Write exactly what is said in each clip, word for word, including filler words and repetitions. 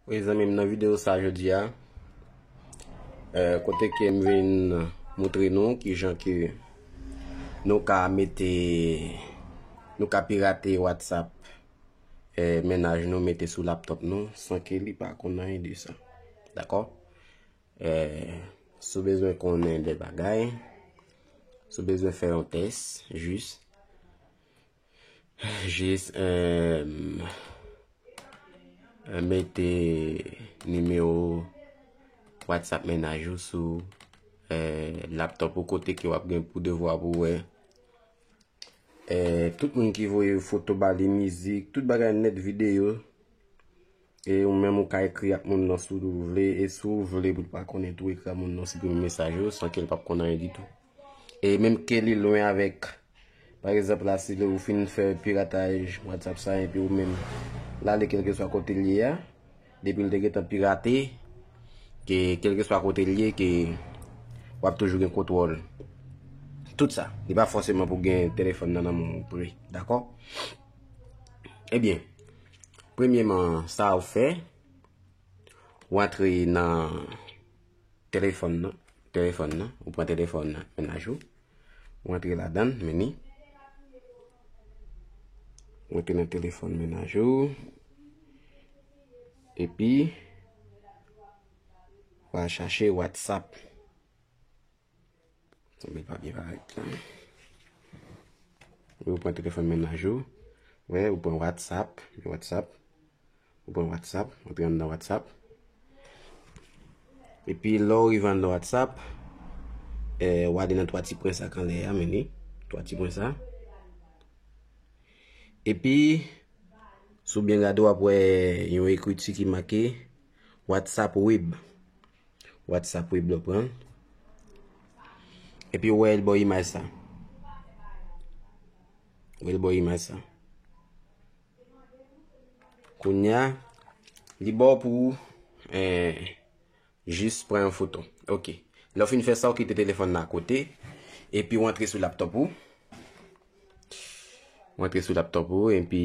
Wi, zanmi m, nan videyo sa jodi a, eh, kote ke m vin moutre nou kijan ke nou ka mete, nou ka pirate WhatsApp, eh, mennaj nou mete sou laptop nou san ke li pa konn anyen de sa. Dakò? Eh, si w bezwen konnen de bagay, si w bezwen fè yon tès, jis, jis, eh, mete nimewo WhatsApp mennaj ou sou, eh, laptop ou kote ke w ap gen pou devwa pou wè. Eh, tout moun ki voye foto ba li, mizik, tout bagay nèt, videyo. E ou menm ou ka ekri ak moun nan si w vle, e si w vle pou l pa konnen tou, ekri ak moun nan, siprime mesaj yo san ke l p ap konn anyen ditou. E menm ke li lwen avèk, pa egzanp la, si ou fin fè pirataj WhatsApp sa, epi ou menm, l ale kèlkeswa kote l ye a, depi l te gentan pirate, ke kèlkeswa kote l ye, ke w ap toujou gen kontwòl tout sa. Li pa fòseman pou gen telefòn nan nan men w pre, dakò? Ebyen, premyeman, sa w fè, w antre nan telefòn nan, telefòn nan, ou pran telefòn nan, mennaj ou, ou antre ladan l, men ni. Ou antre nan telefòn mennaj ou, epi, w al chache WhatsApp. Sanble l pa byen parèt la. Ou pran telefòn mennaj ou. Wè, ou pran WhatsApp, WhatsApp. Ou pran WhatsApp, antre anndan WhatsApp. Epi lè w rive anndan WhatsApp, eh, w ale nan twa ti pwen sa k anlè a, men li, twa ti pwen sa. Epi, si w byen gade, w ap wè yon ekriti ki make WhatsApp Web. WhatsApp Web la w pran. Epi w wè l ba w imaj sa. W wè l ba w imaj sa. Kounye a, li ba w pou, eh, jis pran yon foto. Ok. Lè w fin fè sa, w kite telefòn nan akote. Epi w antre sou laptop ou. W antre sou laptop ou, epi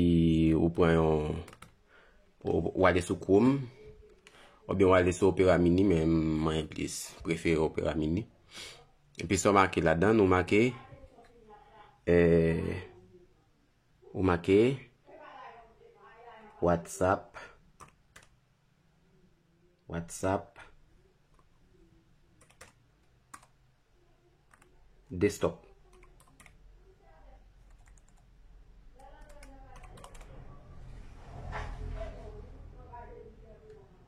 ou pran yon, ou, ou ale sou Chrome, oubyen w ale sou Opera Mini, men mwen plis prefere Opera Mini. Epi sa w make ladan, ou make, eh, ou make WhatsApp, WhatsApp Desktop.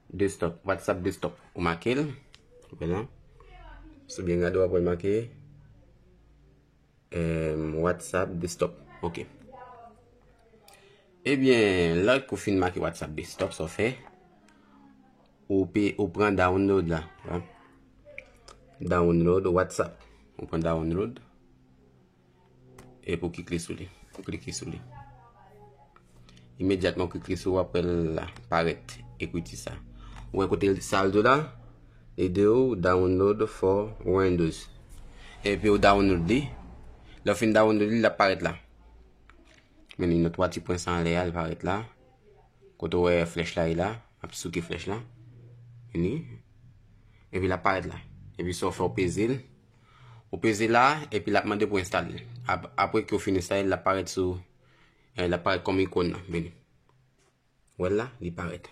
Desktop, WhatsApp Desktop. Ou make l. Wè la. Si w byen gade, w ap wè l make, em, WhatsApp Desktop. Ok. Ebyen, lè ke w fin make WhatsApp Desktop, sa w fè, ou pe, ou pran download la. Wè. Download WhatsApp. Ou pran download. Epi w klike sou li. Ou klike sou li. Imedyatman w klike sou, w ap wè l la parèt, ekriti sa. Ou wè kote sa l di w la? Li di w download for Windows. Epi w download li. Lè w fin download li, l ap parèt la. Men li nan twa ti pwen sa anlè a, l parèt la. Kote w wè flèch la ye la, ap souke flèch la. Vini. Epi l ap parèt la. Epi sa w fè, w peze l. Ou peze la, epi l ap mande pou w enstale l. Ap-, apre ke w fin enstale l, l ap parèt sou, eh, l ap parèt kòm ikòn nan. Vini. W wè l la, li parèt.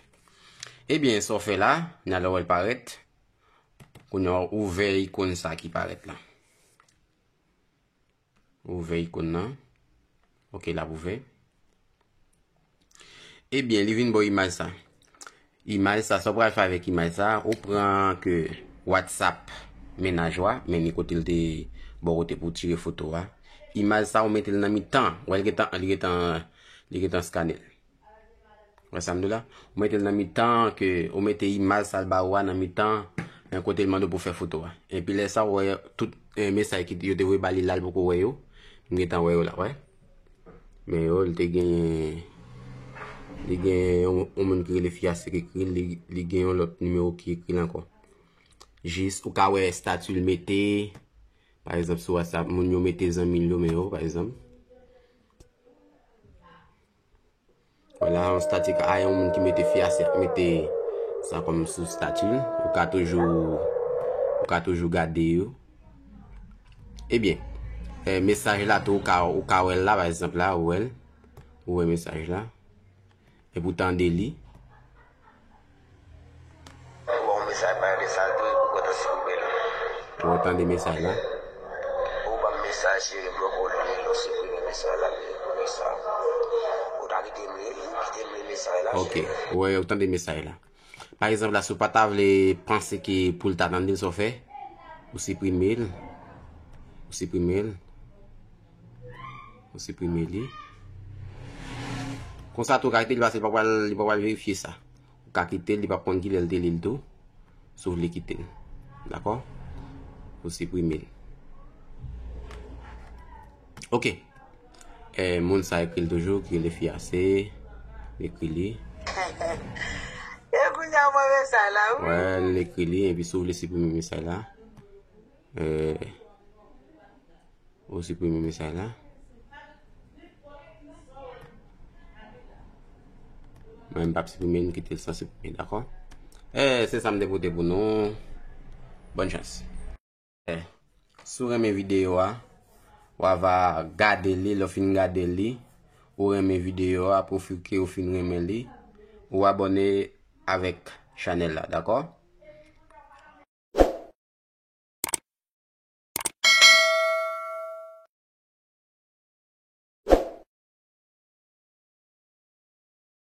Ebyen, sa w fè la, n al wè l parèt. Kounye a, w ouvè ikòn sa ki parèt la. Ouvè ikòn nan. Ok, l ap ouvè. Ebyen, li vin ba w imaj sa. Imaj sa, sa w pral fè avèk imaj sa, ou pran ke WhatsApp mennaj ou a, men ni kote l te bò kote pou w tire foto a. Imaj sa, ou mete l nan mitan. Wè, li gentan, li gentan, li gentan skane l. Wè sa m di w la? Ou mete l nan mitan, ke ou mete imaj sa l ba ou a nan mitan, eh, kote l mande w pou w fè foto a. Epi lè sa, ou wè tout, eh, mesaj ki yo te voye ba li la, l poko wè yo. M gentan wè yo la, wè. Men yo, li te genyen, li gen yon, yon moun ki rele Fiasek ekri l, li, li gen yon lòt nimewo ki ekri l ankò. Jis, ou ka wè estati l mete, pa egzanp, sou WhatsApp, moun yo mete zanmi l yo, men yo, pa egzanp. Vwala, yon estati a yon moun ki mete Fiasek, mete, Sa kòm sou stati l, ou ka toujou, ou ka toujou gade yo. Ebyen, eh, mesaj la tou, ou ka, ou ka wè l la, pa egzanp la, ou wè l, ou wè mesaj la. Epi w tande li. Ou wè yon mesaj pa de sa l tou, epi w kontan siprime l. Ou tande mesaj la. Ou ban m mesaj, cheri, m poko li, lè w siprime mesaj la, men pou lè sa. Ou ta kite m li, kite m li mesaj la, ok, cheri. Ou wè, ou tande mesaj la. Pa egzanp la, si w pa ta vle panse ke pou l ta tande l, sa w fè, ou siprime l. Ou siprime l. Ou siprime li. Konsa tou, ou ka kite li pase, li pa pral, li pa pral verifye sa. Ou ka kite l, li p ap konn kilè l te li l tou. Si w vle kite l. Dakò? Ou siprime l. Ok. Eh, moun sa ekri l toujou, ki rele fi a, se, li ekri li. E kounye a, mwen mesaj la, wi. Wè, li ekri li, epi si w vle siprime mesaj la, eh, ou siprime mesaj la. Mwen, m p ap siprime, m kite l san siprime, dakò? Eh, se sa m te pote pou nou. Bòn chans. Eh, si w renmen videyo a, w a va gade li, lè w fin gade li, ou renmen videyo a, pwofite ou fin renmen li, ou abòne avèk chanèl la, dakò?